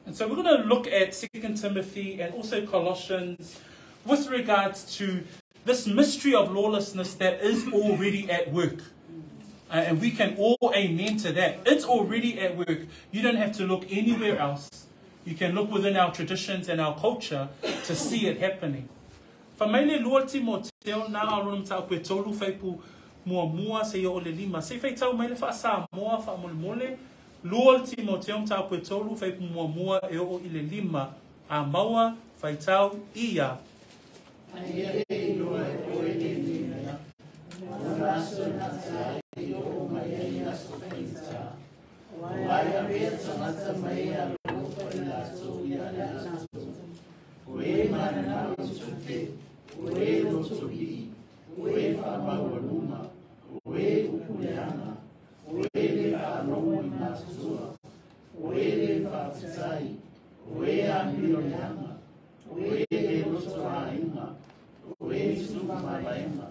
And so we're going to look at 2 Timothy and also Colossians with regards to this mystery of lawlessness that is already at work. And we can all amen to that. It's already at work. You don't have to look anywhere else. You can look within our traditions and our culture to see it happening. Whamaile lua Timoteo nā aurona mataupu e 3 whaipu mua se i o le 5. Se whaitau mai le whaasamoa whaamolemole, lua Timoteo mataupu e 3 whaipu mua e o i le 5. A maua whaitau ia. Aia e iloa e oe le mea, o aso gata ai o mai ai aso faigata. Aua e avea tagata mai e alofa i latou ia latou. O e mananao i tupe, o e lotolii, o e faamaualuma, o e upuleaga, o e le faalogo i matutua, o e le faafetai, o e amio leaga, o e le lotoaiga, o e tuumalaega,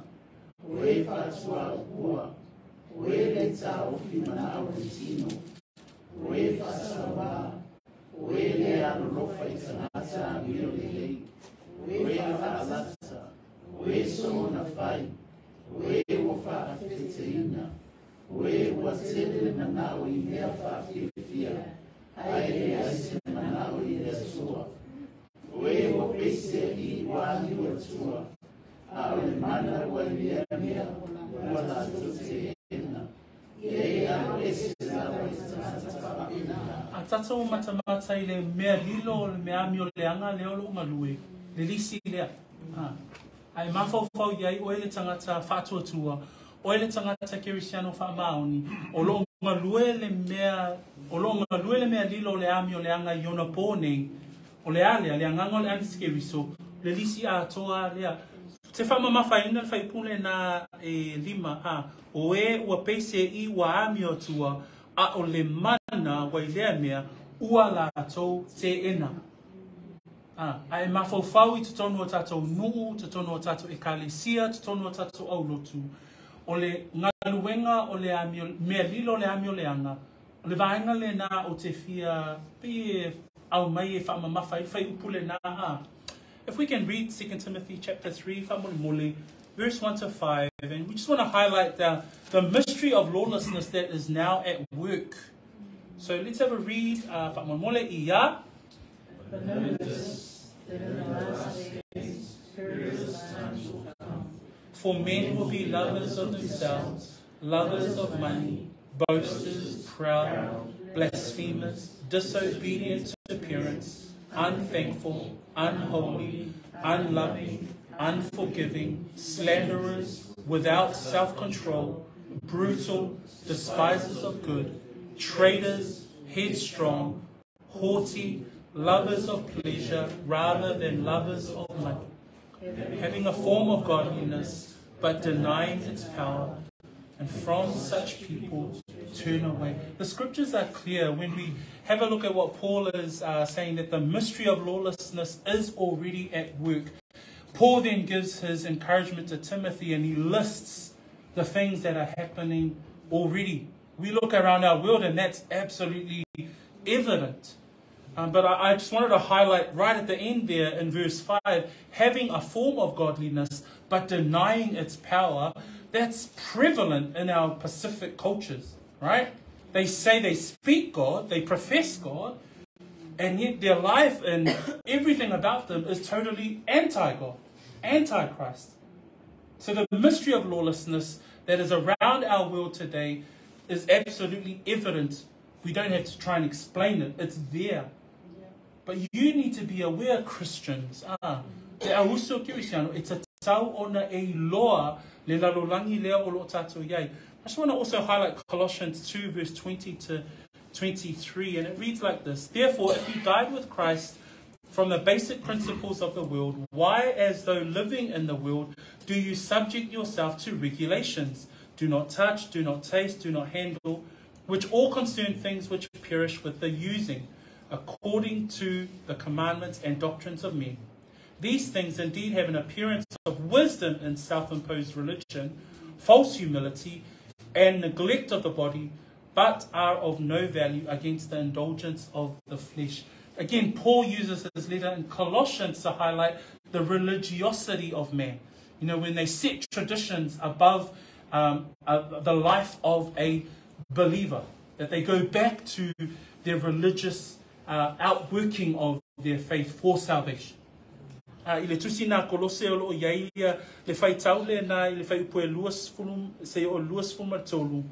o e faatuaupua, o e le taofi manao le tino, o e faasauā, o e le alolofa i tagata amio lelei, o e faalata, o e soona fai, o e ua faafeteina, o e ua tele le manao i mea faafiafia, ae leai se manao i le Atua. O e ua peise i uahi o Atua, a o le mana ua i lea mea ua latou teena. Ia e alo ese lava i tagata faapena. A tātou matamata i le mea lilo o le mea ami o le anga lea o loo galue, le lisi lea. Ae mafaufau iai oe le tagata faatuatua, Oe le tagata kerisiano faamaoni, o lo o galue le mea, o lo o galue le mea lilo o le amioleaga i onapō nei, o le a lea, le agaga o le antikeriso, le lisi atoa lea. Ou te faamamafaina le faaiupu lenā e lima, a, o e ua peiseai ua amio atua, a o le mana ua i lea mea, ua latou teena. A, a e mafaufau i totonu o tatou nuu, totonu o tatou ekalesia, totonu o tatou aulotu, o le galuega o le amio, mea lilo o le amioleaga, o le vaega lenā ou te fia pei e aumai e faamamafa ai le fuaiupu lenā, a. If we can read 2 Timothy chapter 3, faamolemole, verse 1 to 5, and we just want to highlight the, the mystery of lawlessness that is now at work. So let's have a read, faamolemole, ia. But know this, that in the last days perilous times will come. For men will be lovers of themselves, lovers of money, boasters, proud, blasphemers, disobedient to parents, unthankful, unholy, unloving, unforgiving, slanderers, without self-control, brutal, despisers of good, traitors, headstrong, haughty, lovers of pleasure rather than lovers of money, having a form of godliness, but denying its power. And from such people turn away. The scriptures are clear when we have a look at what Paul is saying, that the mystery of lawlessness is already at work. Paul then gives his encouragement to Timothy, and he lists the things that are happening already. We look around our world and that's absolutely evident. But I just wanted to highlight right at the end there in verse 5, having a form of godliness but denying its power. That's prevalent in our Pacific cultures, right? They say they speak God, they profess God, and yet their life and everything about them is totally anti-God, anti-Christ. So the mystery of lawlessness that is around our world today is absolutely evident. We don't have to try and explain it. It's there. But you need to be aware, Christians, te auso kerisiano, e tatau ona e iloa le lalolagi lea o lo o tatou iai. I just want to also highlight Colossians 2, verse 20 to 23, and it reads like this. Therefore, if you died with Christ from the basic principles of the world, why, as though living in the world, do you subject yourself to regulations? Do not touch, do not taste, do not handle, which all concern things which perish with the using, according to the commandments and doctrines of men. These things indeed have an appearance of wisdom in self-imposed religion, false humility, and neglect of the body, but are of no value against the indulgence of the flesh. Again, Paul uses his letter in Colossians to highlight the religiosity of man. You know, when they set traditions above the life of a believer, that they go back to their religious outworking of their faith for salvation. I le tusi nā Kolose o lo o iai ia le faitau lenā i le fuaiupu e 20 seia o le 23.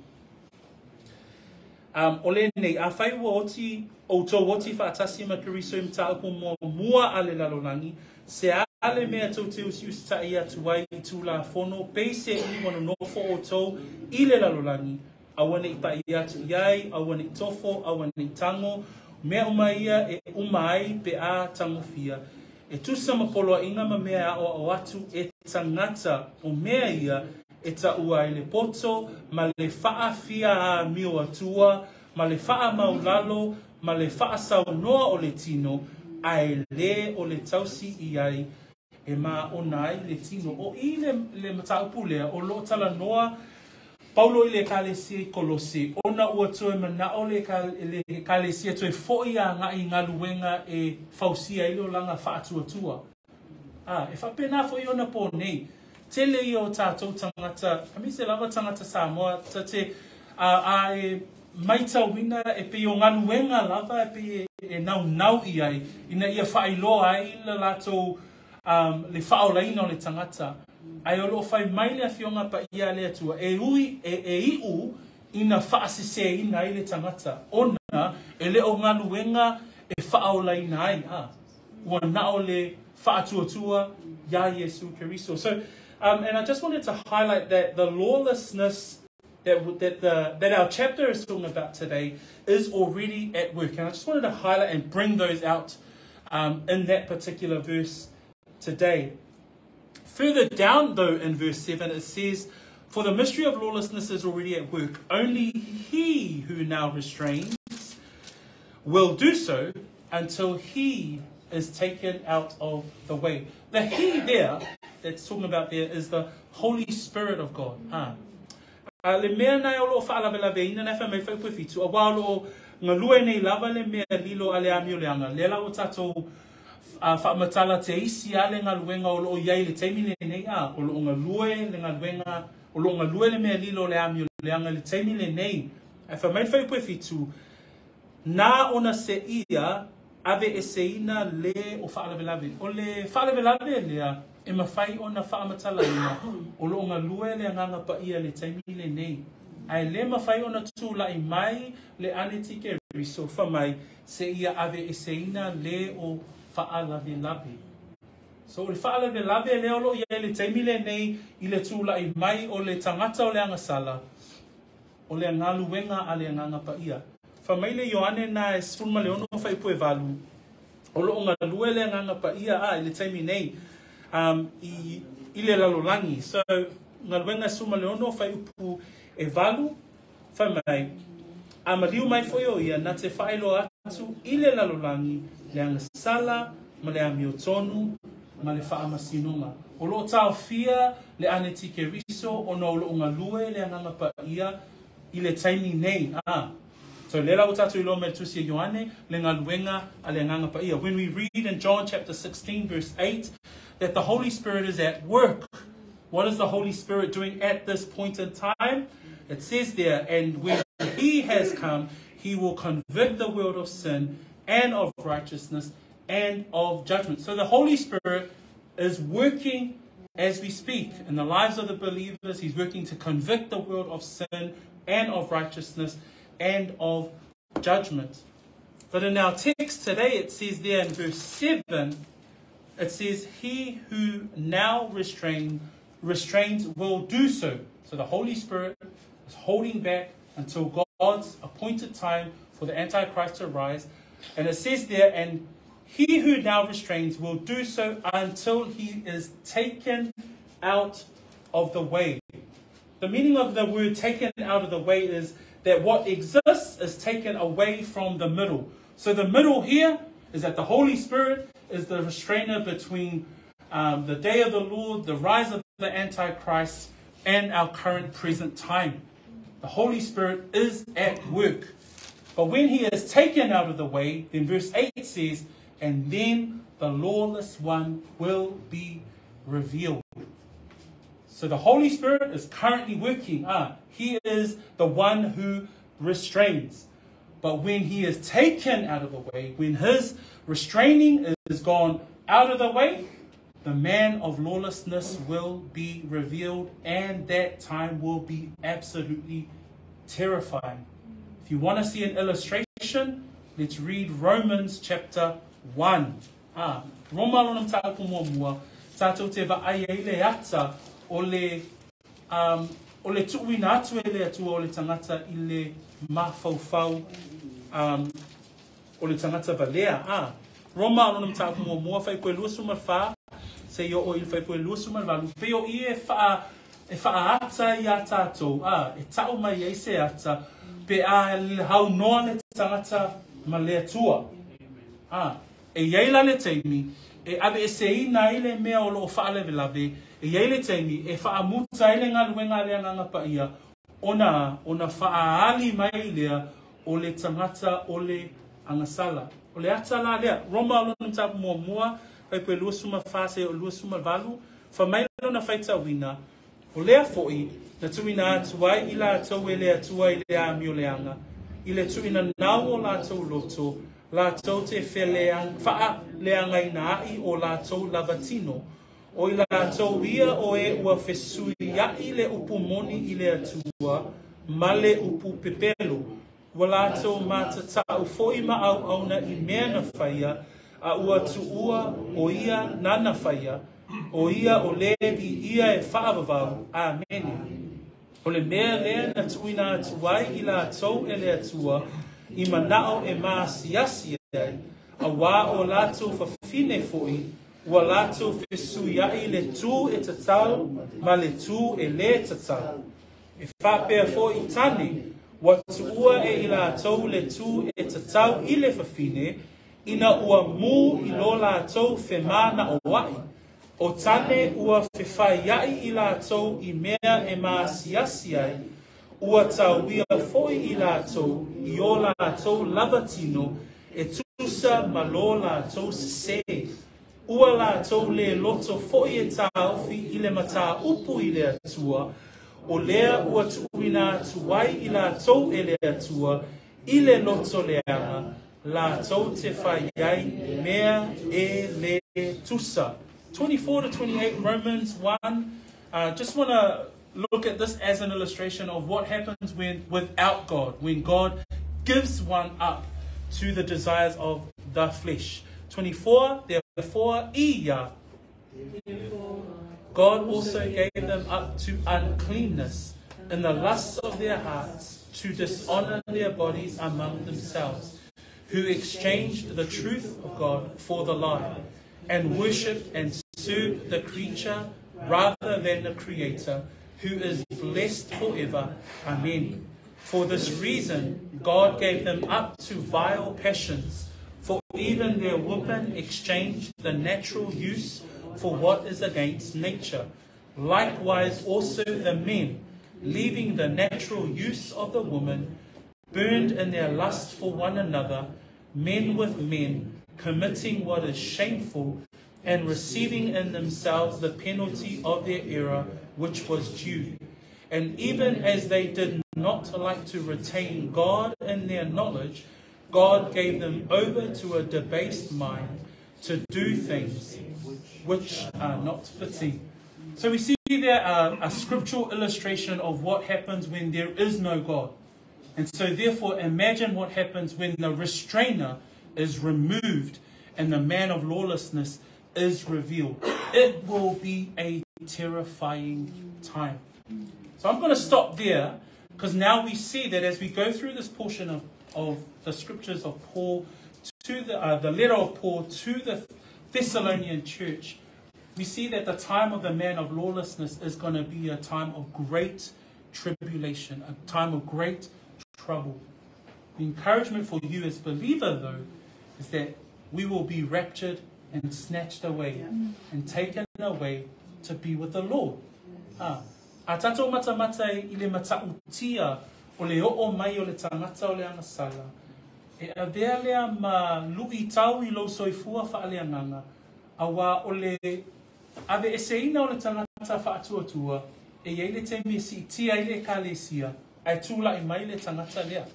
O lenei, afai ua oti outou oti faatasi ma Keriso i mataupu muamua a le lalolagi, se a le mea tou te usiusitaʻi atu ai i Tulafono, peiseai ua nonofo outou i le lalolagi, aua ne i paʻi atu i ai, aua ne i tofo, aua ne i tago, mea uma ia e uma ai pe a tagofia, e tusa ma poloaiga ma mea e aʻoaʻo atu e tagata, o mea ia e taua ai le poto ma le faafiaamio atua ma le faamaulalo ma le faasaunoa o le tino, ae lē o le tausi i ai e māona ai le tino. O i le, le mataupu lea, o lo o talanoa Paulo i le Ekalesia i Kolose, ona ua toe manao le, le Ekalesia toe foʻi agaʻi i galuega e fausia ai le olaga faatuatua. A, e faapena foʻi ona pō nei. Tele ia o tatou tagata, aemaise lava tagata Samoa, ta te, a, a e maitauina e pei o galuega lava e pei e, e naunau i ai, ina ia faailoa ai le latou le faaolaina o le tagata. Ae o lo o fai mai le Afioga Paia a le Atua, e ui, e, e iʻu ina faaseseina ai le tagata, ona e le o galuega e faaolaina ai, a ua na o le faatuatua iā Iesu Keriso. So, And I just wanted to highlight that the lawlessness that our chapter is talking about today is already at work. And I just wanted to highlight and bring those out in that particular verse today. Further down, though, in verse 7, it says, "For the mystery of lawlessness is already at work. Only he who now restrains will do so until he is taken out of the way." The he there that's talking about there is the Holy Spirit of God. Le mea nai o loo whaalavelaveina na wha mai whai whitu, a wā lo ngalue nei lava le mea lilo ale ami o leanga. Le la o tātou whaamatala te isi a le ngaluenga o loo iai le teimi le nei a, o loo ngalue le ngaluenga, o loo ngalue le mea lilo le ami o leanga le teimi le nei. A wha mai whai whitu, nā ona se ia ave e seina le o whaalavelave. O le whaalavelave lea, e mawhai o na whaamatala ina, o loo ngalue le anganga pa ia le taimi le nei. Ai le mawhai o na tūlai mai le ane tike riso whamai se ia ave e seina le o whaalavelave. So o le whaalavelave le o loo ia le taimi le nei i le tūlai mai o le tangata o le angasala, o le angaluenga a le anganga pa ia. Whamai le Ioane na e sfulma le ono whaipu e valu, o loo ngalue le anganga pa ia a i le taimi nei i le lalolangi. So, ngaluenga suma le ono whaiupu e valu, whamai, a maliu mai foi o ia, na te whaelo atu i le lalolangi, le angasala, ma le amiotonu, ma le whaamasinonga. O loo taofia le ane tike riso, o na o loo ngalue le anganga pa ia i le taimi nei. So, lela o tātou i loa mai tusi e Ioane, le ngaluenga a le anganga pa ia. When we read in John chapter 16 verse 8, that the Holy Spirit is at work. What is the Holy Spirit doing at this point in time? It says there, and when he has come, he will convict the world of sin and of righteousness and of judgment. So the Holy Spirit is working as we speak in the lives of the believers. He's working to convict the world of sin and of righteousness and of judgment. But in our text today, it says there in verse 7, it says, he who now restrains will do so. So the Holy Spirit is holding back until God's appointed time for the Antichrist to rise. And it says there, and he who now restrains will do so until he is taken out of the way. The meaning of the word taken out of the way is that what exists is taken away from the middle. So the middle here is that the Holy Spirit is the restrainer between the day of the Lord, the rise of the Antichrist, and our current present time. The Holy Spirit is at work. But when he is taken out of the way, then verse 8 says, and then the lawless one will be revealed. So the Holy Spirit is currently working. He is the one who restrains. But when he is taken out of the way, when his restraining is gone out of the way, the man of lawlessness will be revealed, and that time will be absolutely terrifying. If you want to see an illustration, let's read Romans chapter 1. Roma lona mtaupu mua, tātou te vaai e le ata o le tuuina atu e le atua o le tangata i le mafaufau o le tangata valea. Roma lona mtaupu mua, whai koe 24, se i o i whai koe 28, peo i e whaata i a tātou, e tau mai e se ata, pe a hau noa le tangata ma le atua. E iei la le teimi, e ave e se ina i le mea o loo whaalewelawe, e iei le teimi, e whaamuta i le ngaluenga le anganga pa ia, ona whaaali mai lea o le tangata o le angasala. O le ata la lea, Roma o lona mtapu mua mua, kai koe 24 se o 28, whamai lona whaitawina, o lea foi, na tuina atu ai i lātou e le atua i le amio leanga, i le tuina nau o lātou loto, lātou te whaa leanga ina ai o lātou lavatino, o i lātou ia o e ua fesui ai le upu moni i le atua, ma le upu pepelo, ua lātou matatau foi ma au auna i mea na whaia, a ua tuua o ia nana whaia, O ia o lē viia e faavavau. Amene. O le mea lea na tuuina atu ai i latou e le Atua i manao e maasiasi ai, auā o latou fafine foi ua latou fesuiai le tū e tatau ma le tū e lē tatau. E faapea foi tane, ua tuua e i latou le tū e tatau i le fafine, ina ua mū i lo latou femanaoai. O tane ua fefaiai i latou i mea e maasiasi ai, ua tauia foi i latou i o latou lava tino e tusa ma lo latou sesē. Ua latou lē loto foi e taofi i le mataupu i le Atua, o lea ua tuuina atu ai i latou e le Atua i le loto leaga, latou te fai ai mea e lē tusa. 24 to 28, Romans 1. Just want to look at this as an illustration of what happens when without God, when God gives one up to the desires of the flesh. 24, therefore, ia. God also gave them up to uncleanness in the lusts of their hearts, to dishonor their bodies among themselves, who exchanged the truth of God for the lie, and worshipped and served the creature rather than the Creator, who is blessed forever. Amen. For this reason, God gave them up to vile passions, for even their women exchanged the natural use for what is against nature. Likewise also the men, leaving the natural use of the woman, burned in their lust for one another, men with men, committing what is shameful, and receiving in themselves the penalty of their error, which was due. And even as they did not like to retain God in their knowledge, God gave them over to a debased mind to do things which are not fitting. So we see there a scriptural illustration of what happens when there is no God. And so therefore imagine what happens when the restrainer is removed and the man of lawlessness is revealed. It will be a terrifying time. So I'm going to stop there, because now we see that as we go through this portion of the scriptures of Paul, to the letter of Paul to the Thessalonian church, we see that the time of the man of lawlessness is going to be a time of great tribulation, a time of great trouble. The encouragement for you as believer, though, is that we will be raptured and snatched away and taken away to be with the Lord. A tātou matamata i le matautia o le oo mai o le tangata o le agasala, e avea lea ma lui tau i lou soifua faaleagaga, auā o le aveeseina o le tagata faatuatua, e iai le taimi e siitia ai le Ekalesia, ae tulai mai le tagata lea.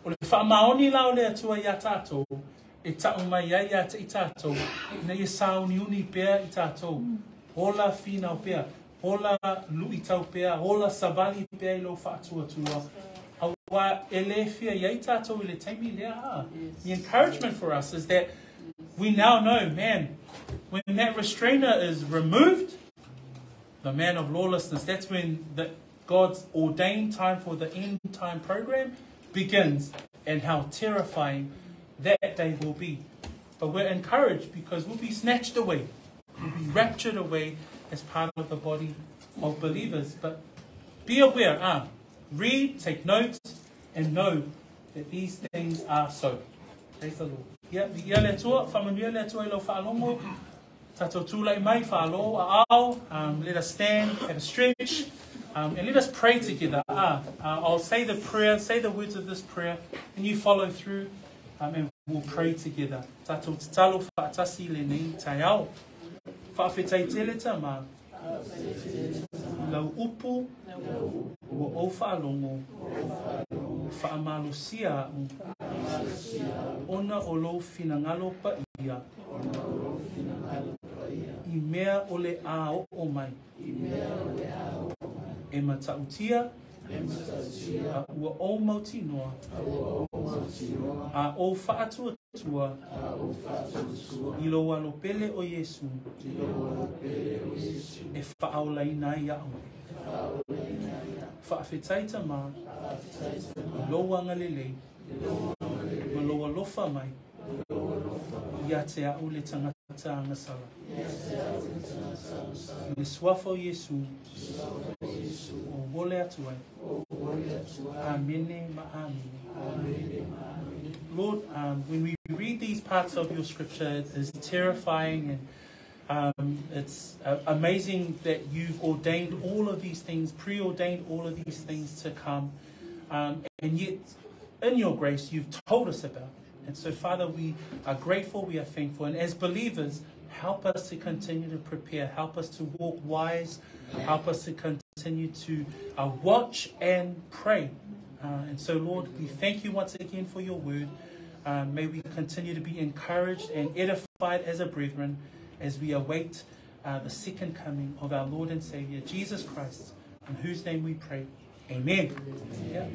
O le faamaoni la o le Atua iā tatou, e tau mai ai ia te i tatou, ina ia sauniuni pea i tatou, ola finau pea, ola lui tau pea, ola savali pea i lou faatuatua, auā e lē fia iai tatou i le taimi lea. The encouragement for us is that we now know, man, when that restrainer is removed, the man of lawlessness, that's when the God's ordained time for the end time program begins, and how terrifying that day will be. But we're encouraged because we'll be snatched away. We'll be raptured away as part of the body of believers. But be aware, read, take notes, and know that these things are so. Praise the Lord. Ia, viia le Atua, faamanuia le Atua i lau faalogo, tatou tulai mai, faalo aao, let us stand, have a stretch, and let us pray together. I'll say the prayer, say the words of this prayer, and you follow through, and we'll pray together. Tatou tatalo faatasi lenei taeao. Faafetai tele Tama, i lau upu ua ou faalogo, faamalosia a'u ona o lou finagalo paia i mea o le a oo mai. E matautia, A ua ou mautinoa. A ou faatuatua. I lou alo pele o Iesu. E faaolaina ai a'u. Faafetai Tamā i lou agalelei ma lou alofa mai ia te a'u le tagata agasala. I le suafa o Iesu ou ole atu ai. Amene ma amene. Lord, when we read these parts of your scripture, it is terrifying and it's amazing that you've ordained all of these things, preordained all of these things to come. And yet, in your grace, you've told us about it. And so, Father, we are grateful, we are thankful. And as believers, help us to continue to prepare, help us to walk wise, help us to continue to watch and pray. And so, Lord, we thank you once again for your word. May we continue to be encouraged and edified as a brethren as we await the second coming of our Lord and Savior, Jesus Christ, in whose name we pray. Amen. Yeah.